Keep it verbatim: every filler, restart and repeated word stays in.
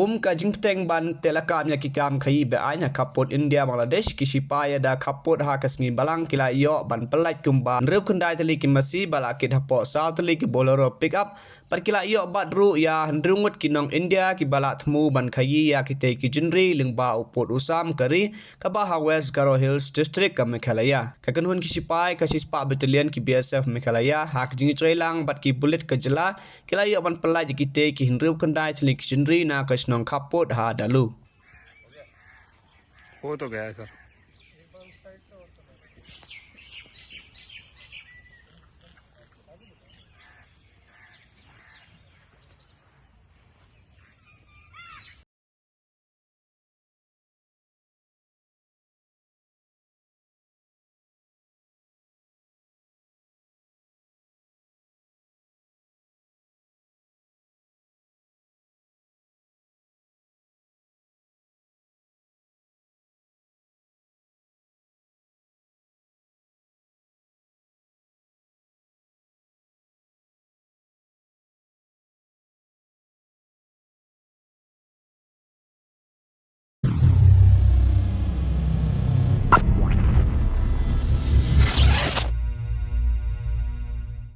Kum ka jingpteng ban tehlakam ïa ki kam khaïi be-aiñ ha khappud India Bangladesh, ki shipai ïada khappud ha ka sngi Balang ki la ïoh ban pyllait kumba hynriew khyndai tylli ki masi ba la kit hapoh saw tylli ki Bolero pickup, bad ki la ïoh bat ruh ïa hynriew ngut ki nong India kiba la thmu ban khaïi ïa kitei ki jingri lyngba u pud u sam ka ri, kaba ha West Garo Hills District ka Meghalaya. Ka kynhun ki shipai ka shispah battalion ki B S F Meghalaya ha ka jingïatreilang bad ki pulit ka jylla ki la ïoh ban pyllait ïa kitei ki hynriew khyndai tylli ki jingri na ka shnong khappud ha Dalu. Photo gaya sir.